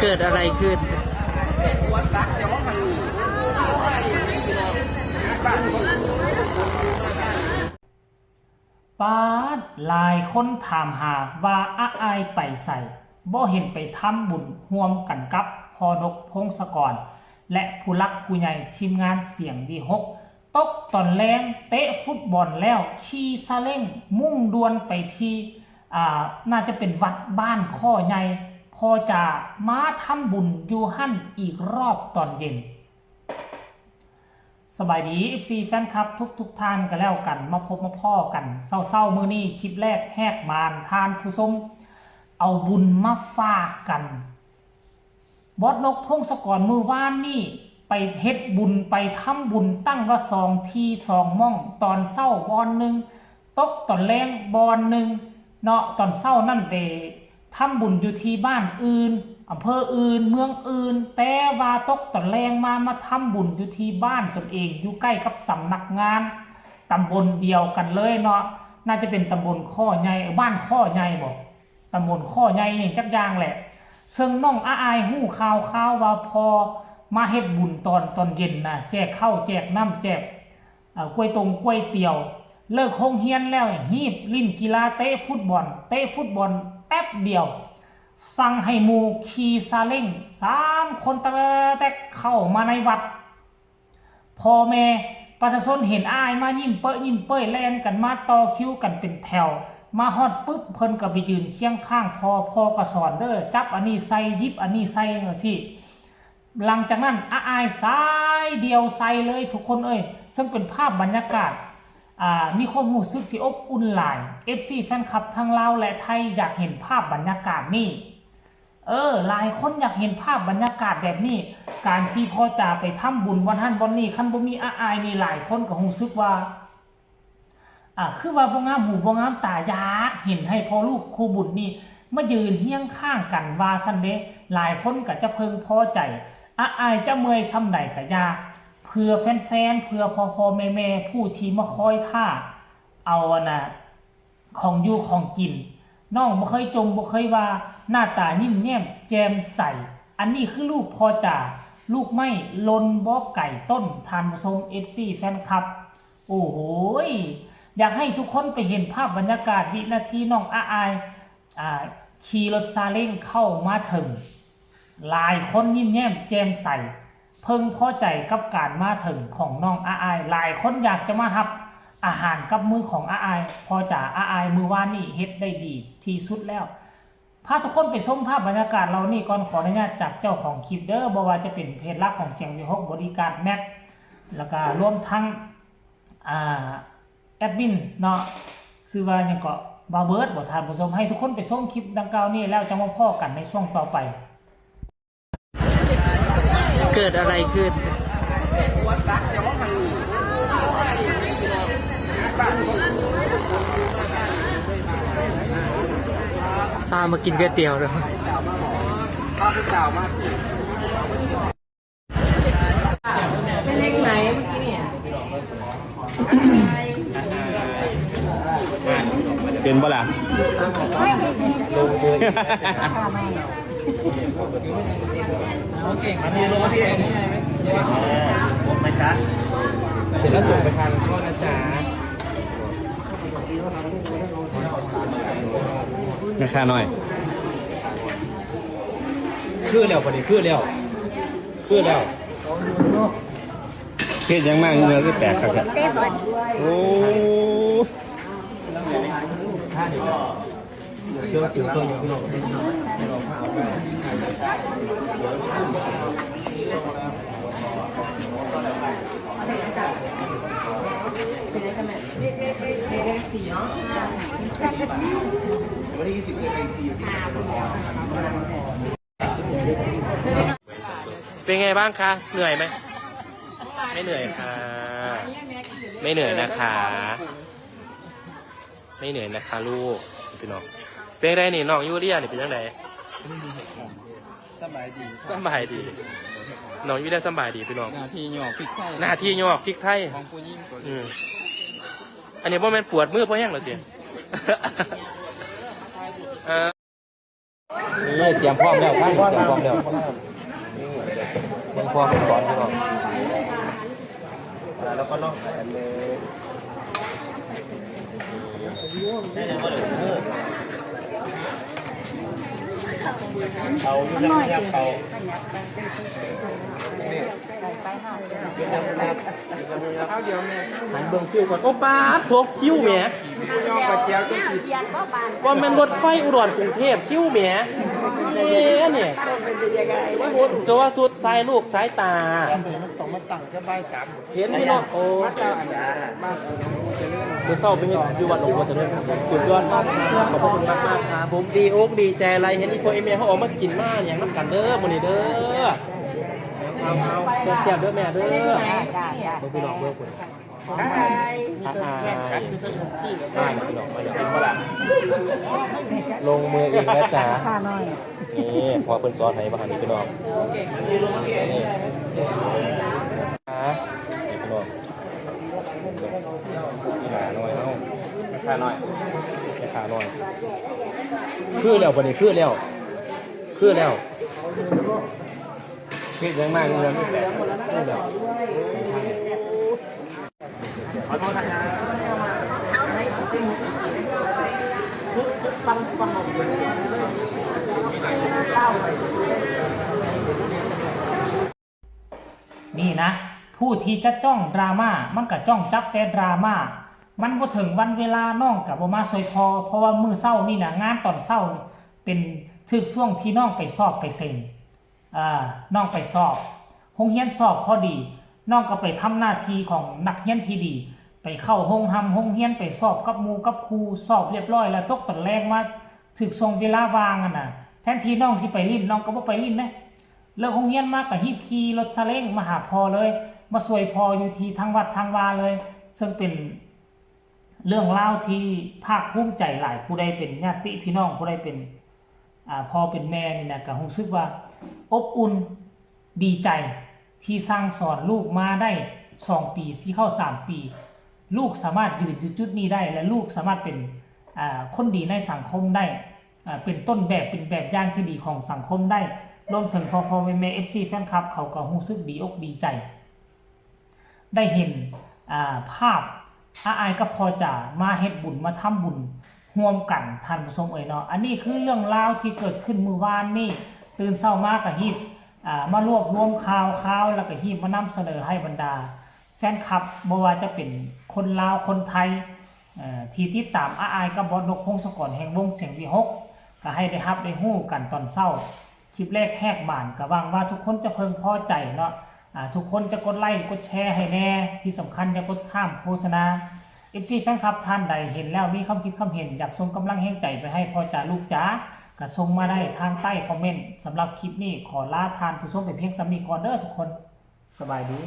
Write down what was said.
ເກີດອະໄລຂຶ້ນ? ປາດ ຫຼາຍຄົນຖາມຫາວ່າອາອ້າຍໄປໃສ, ບໍ່ເຫັນໄປທຳບຸນຮ່ວມກັນກັບພໍ່ນົກ ພົງສະກອນ ແລະ ຜູ້ຫຼັກຜູ້ໃຫຍ່ທີມງານສຽງວີຫົກ. ຕົກຕອນແລງເຕະຟຸດບອນແລ້ວ ຂີ່ຊາເລັ້ງມຸ່ງດ່ວນໄປທີ່ ອ່າ ໜ້າຈະເປັນວັດບ້ານຂໍ້ໃຫຍ່ ພໍຈະມາທຳບຸນຢູ່ຫັ້ນອີກຮອບຕອນເຢັນ. ສະບາຍດີ ເອັຟຊີ ແຟນຄລັບທຸກໆທ່ານກໍແລ້ວກັນ, ມາພົບມາພໍ້ກັນເຊົ້າໆມື້ນີ້ ຄລິບແລກແຫກມານ ທ່ານຜູ້ຊົມ ເອົາບຸນມາຝາກກັນ. ບອດນົກ ພົງສະກອນ ມື້ວານນີ້ໄປເຮັດບຸນ ໄປທຳບຸນຕັ້ງວ່າສອງທີ່ສອງໝ່ອງ, ຕອນເຊົ້າບ່ອນໜຶ່ງ, ຕົກຕອນແລງບ່ອນໜຶ່ງເນາະ. ຕອນເຊົ້ານັ້ນໄປທຳບຸນຢູ່ທີ່ບ້ານອື່ນ ອຳເພີອື່ນ ເມືອງອື່ນ, ແຕ່ວ່າຕົກຕອນແລງມາ ມາທຳບຸນຢູ່ທີ່ບ້ານຕົນເອງ ຢູ່ໃກ້ກັບສຳນັກງານ ຕຳບົນດຽວກັນເລີຍເນາະ, ໜ້າຈະເປັນຕຳບົນຂໍ້ໃຫຍ່ ເອີ ບ້ານຂໍ້ໃຫຍ່ບໍ? ຕຳບົນຂໍ້ໃຫຍ່ຫຍັງຈັກຢ່າງແຫຼະ. ເຊິ່ງນ້ອງອາອາຍຮູ້ຂ່າວຄາວວ່າພໍ່ມາເຮັດບຸນຕອນ ຕອນເຢັນນະ ແຈກເຂົ້າແຈກນ້ຳ ແຈກ ເອີ ກ້ວຍຕົງກ້ວຍຕຽວ, ເລີກໂຮງຮຽນແລ້ວຮີບຫຼິ້ນກິລາ ເຕະຟຸດບອນ ເຕະຟຸດບອນແປັບດຽວ ສັ່ງໃຫ້ໝູ່ຂີ່ຊາເລັ້ງສາມຄົນແຕກໆເຂົ້າມາໃນວັດ. ພໍ່ແມ່ປະຊາຊົນເຫັນອ້າຍມາຍິ້ມເປີ້ຍຍິ້ມເປີ້ຍ ແລ່ນກັນມາຕໍ່ຄິວກັນເປັນແຖວ ມາຮອດປຶບ ເພິ່ນກໍໄປຢືນຄຽງຂ້າງພໍ່, ພໍ່ກໍສອນເດີ້ ຈັບອັນນີ້ໃສ່ ຫຍິບອັນນີ້ໃສ່ ຈັ່ງຊີ້. ຫຼັງຈາກນັ້ນ ອາອາຍສາຍດຽວໃສ່ເລີຍທຸກຄົນເອີຍ, ເຊິ່ງເປັນພາບບັນຍາກາດ ອ່າ ມີຄວາມຮູ້ສຶກທີ່ອົບອຸ່ນຫຼາຍ. ເອັຟຊີ ແຟນຄລັບທັງລາວ ແລະ ໄທ ຢາກເຫັນພາບບັນຍາກາດນີ້. ເອີ ຫຼາຍຄົນຢາກເຫັນພາບບັນຍາກາດແບບນີ້, ການທີ່ພໍ່ຈາໄປທຳບຸນບ່ອນຫັ້ນບ່ອນນີ້ ຄັນບໍ່ມີອາອາຍນີ້ ຫຼາຍຄົນກໍຮູ້ສຶກວ່າ ອ່າ ຄືວ່າບໍ່ງາມຫູບໍ່ງາມຕາ, ຢາກເຫັນໃຫ້ພໍ່ລູກຄູ່ບຸນນີ້ມາຢືນຮຽງຂ້າງກັນວ່າຊັ້ນເດ. ຫຼາຍຄົນກໍຈະເພິ່ງພໍໃຈ, ອາອາຍຈະເມື່ອຍສ່ຳໃດກໍຢ່າ, ເພື່ອແຟນໆ ເພື່ອພໍ່ໆແມ່ໆ ຜູ້ທີ່ມາຄອຍຖ້າເອົາ ອັນນ່າ ຂອງຢູ່ຂອງກິນ. ນ້ອງບໍ່ເຄີຍຈົ່ມບໍ່ເຄີຍວ່າ, ໜ້າຕາຍິ້ມແຍ້ມແຈ່ມໃສ. ອັນນີ້ຄືລູກພໍ່ຈາ, ລູກໄມ້ຫຼົ່ນບໍ່ໄກຕົ້ນ, ທ່ານຜູ້ຊົມ ເອັຟຊີ ແຟນຄລັບ. ໂອ້ໂຫຍ ຢາກໃຫ້ທຸກຄົນໄປເຫັນພາບບັນຍາກາດວິນາທີນ້ອງອາອາຍ ອ່າ ຂີ່ລົດຊາເລັ້ງເຂົ້າມາເຖິງ. ຫຼາຍຄົນຍິ້ມແຍ້ມແຈ່ມໃສ, ເພິ່ງພໍໃຈກັບການມາເຖິງຂອງນ້ອງອາອາຍ. ຫຼາຍຄົນຢາກຈະມາຮັບອາຫານກັບມືຂອງອາອາຍ. ພໍ່ຈາ ອາອາຍມື້ວານນີ້ເຮັດໄດ້ດີທີ່ສຸດແລ້ວ. ພາທຸກຄົນໄປຊົມພາບບັນຍາກາດເຫຼົ່ານີ້ກ່ອນ. ຂໍອະນຸຍາດຈາກເຈົ້າຂອງຄລິບເດີ້, ບໍ່ວ່າຈະເປັນເພຈຫຼັກຂອງສຽງວີຫົກ ບໍດີກາດ ແມັກ ແລ້ວກະລວມທັງ ອ່າ ແອດມິນເນາະ ຊື່ວ່າຫຍັງເກາະ ບາວເບີດບໍ ທ່ານຜູ້ຊົມ. ໃຫ້ທຸກຄົນໄປຊົມຄລິບດັ່ງກ່າວນີ້ ແລ້ວຈະມາພໍ້ກັນໃນຊ່ວງຕໍ່ໄປ. ເກີດອະໄລຂຶ້ນ? ພາມາກິນກ໋ວຍຕຽວເດີ້. ພາຜູ້ສາວມາ. ເປັນເລັກໄໝເມື່ອກີ້ນີ້? ເປັນບໍ່ລະ? ເສັດແລ້ວສົ່ງໄປທາງໂທນນະຈ໊ະ. ແມ່ຄ້ານ້ອຍ ຄືແລ້ວ ບັດນີ້ຄືແລ້ວ. ຄືແລ້ວ ເຮັດຫຍັງມາເຫື່ອຄືແຕກຄັກແທ້? ໂອ້ เป็นไงบ้างคะ เหนื่อยไหม? ไม่เหนื่อยค่ะ ไม่เหนื่อยนะคะ ไม่เหนื่อยนะคะลูก พี่น้อง เป็นไงนี่ น้องยูเลียนี่เป็นจั่งใด? สำบายดี สำบายดี น้องยูเลียสำบายดีพี่น้อง หน้าที่หยอกพริกไทย หน้าที่หยอกพริกไทย ของผู้หญิงตัวนี้ อืม อันนี้บ่แม่นปวดมือพอแฮงแล้วติ เออ ນີ້ຕຽມພ້ອມແລ້ວ ທາງນີ້ຕຽມພ້ອມແລ້ວ ເບິ່ງພໍ່ເພິ່ນສອນພີ່ນ້ອງ ແລ້ວກໍນ້ອງ ເອົາຢູ່ນຳເຂົາ ໃຫ້ເບິ່ງຄິວກ່ອນ ໂອ້ ປາດໂທ ຄິວແໝ ບໍ່ແມ່ນລົດໄຟອຸດອນກຸງເທບ ຄິວແໝ ເອີ ນີ້ ໂອ້ ຈະວ່າສຸດສາຍລູກສາຍຕາ ເຫັນພີ່ນ້ອງ ໂອ້ ມາແຕ່ອັນນັ້ນ ມາ ມື້ເຊົ້າໄປເຮັດຢູ່ວັດຫຼວງພໍ່ຈະເລີນ ສຸດຍອດມາກ ຂອບພະຄຸນມາກໆ ຄັບຜົມ ດີອົກດີໃຈຫຼາຍ ເຫັນອີ່ພໍ່ອີ່ແມ່ເຮົາອອກມາກິນມາຫຍັງນຳກັນເດີ ມື້ນີ້ເດີ ເອົາໆ ແຊບໆ ເດີແມ່ເດີ ເບິ່ງພີ່ນ້ອງເບິ່ງພຸ້ນ ອ້າຍ ອ້າຍ ອ້າຍ ພີ່ນ້ອງ ມາແລ້ວ ເຫັນບໍ່ລະ ລົງມືເອງແລ້ວຈ້າ ຂ້ານ້ອຍ ນີ້ ພໍ່ເພິ່ນສອນໃຫ້ ວ່າຫັ້ນ ພີ່ນ້ອງ ນີ້ ອ່າ ນີ້ ພີ່ນ້ອງ ຂານ້ອຍເຮົາ ຂານ້ອຍ ຂານ້ອຍ ຄືແລ້ວ ບັດນີ້ຄືແລ້ວ ຄືແລ້ວ ເຮັດຫຍັງມາເງິນ ຄືແລ້ວ ນີ້ນະ ຜູ້ທີ່ຈະຈ້ອງດຣາມາ ມັນກະຈ້ອງຈັບແຕ່ດຣາມາ ມັນບໍ່ເຖິງວັນເວລາ ນ້ອງກະບໍ່ມາຊ່ວຍພໍ່ ເພາະວ່າມື້ເຊົ້ານີ້ນະ ງານຕອນເຊົ້ານີ້ເປັນຖືກຊ່ວງທີ່ນ້ອງໄປສອບໄປເສັງ ເອີ ນ້ອງໄປສອບ ໂຮງຮຽນສອບພໍດີ ນ້ອງກໍໄປທຳໜ້າທີ່ຂອງນັກຮຽນທີ່ດີ ໄປເຂົ້າໂຮງຮ່ຳໂຮງຮຽນ ໄປສອບກັບໝູ່ກັບຄູ່ ສອບລຽບຮ້ອຍແລ້ວ ຕົກຕອນແລງມາຖືກຊ່ວງເວລາວ່າງຫັ້ນນະ ແທນທີ່ນ້ອງຊິໄປຫຼິ້ນ ນ້ອງກໍບໍ່ໄປຫຼິ້ນເດ້ ເລີກໂຮງຮຽນມາກໍຮີບຂີ່ລົດຊາເລ້ງມາຫາພໍ່ເລີຍ ມາຊ່ວຍພໍ່ຢູ່ທີ່ທາງວັດທາງວາເລີຍ ເຊິ່ງເປັນ ເລື່ອງລາວທີ່ພາກພູມໃຈຫຼາຍ ຜູ້ໃດເປັນຍາດຕິພີ່ນ້ອງ ຜູ້ໃດເປັນ ອາ ພໍ່ເປັນແມ່ນີ້ນະ ກະຮູ້ສຶກວ່າອົບອຸ່ນ ດີໃຈທີ່ສັ່ງສອນລູກມາໄດ້ສອງປີ ຊິເຂົ້າສາມປີ ລູກສາມາດຢືນຢູ່ຈຸດນີ້ໄດ້ ແລະ ລູກສາມາດເປັນ ອາ ຄົນດີໃນສັງຄົມໄດ້ ອາ ເປັນຕົ້ນແບບ ເປັນແບບຢ່າງທີ່ດີຂອງສັງຄົມໄດ້ ລວມເຖິງພໍ່ໆແມ່ໆ ເອັຟຊີ ແຟນຄລັບ ເຂົາກໍຮູ້ສຶກດີອົກດີໃຈ ໄດ້ເຫັນ ອາ ພາບອ້າຍກັບພໍ່ຈາມາເຮັດບຸນ ມາທຳບຸນຮ່ວມກັນ ທ່ານຜູ້ຊົມເອີຍເນາະ. ອັນນີ້ຄືເລື່ອງລາວທີ່ເກີດຂຶ້ນມື້ວານນີ້ ຕື່ນເຊົ້າມາກະຮີບ ອາ ມາລວບລວມຂ່າວຄາວ ແລ້ວກະຮີບມານຳສະເໜີໃຫ້ບັນດາແຟນຄລັບ ບໍ່ວ່າຈະເປັນຄົນລາວ ຄົນໄທ ເອີ ທີ່ຕິດຕາມອ້າຍກັບບອສນົກ ພົງສະກອນ ແຫ່ງວົງສຽງວິຫົກ ກະໃຫ້ໄດ້ຮັບໄດ້ຮູ້ກັນຕອນເຊົ້າ. ຄລິບແລກແຫກບານ ກະຫວັງວ່າທຸກຄົນຈະເພິ່ງພໍໃຈເນາະ ອາ ທຸກຄົນຈະກົດໄລກົດແຊໃຫ້ແດ່ ທີ່ສຳຄັນຢ່າກົດຂ້າມໂຄສະນາ. ເອັຟຊີ ແຟນຄລັບ ທ່ານໃດເຫັນແລ້ວມີຄຳຄິດຄຳເຫັນ ຢາກສົ່ງກຳລັງແຮງໃຈໄປໃຫ້ພໍ່ຈາລູກຈາ ກະສົ່ງມາໄດ້ທາງໃຕ້ຄອມເມັນ. ສຳລັບຄລິບນີ້ ຂໍລາທ່ານຜູ້ຊົມໄປພຽງສ່ຳນີ້ກ່ອນເດີທຸກຄົນ. ສະບາຍດີ.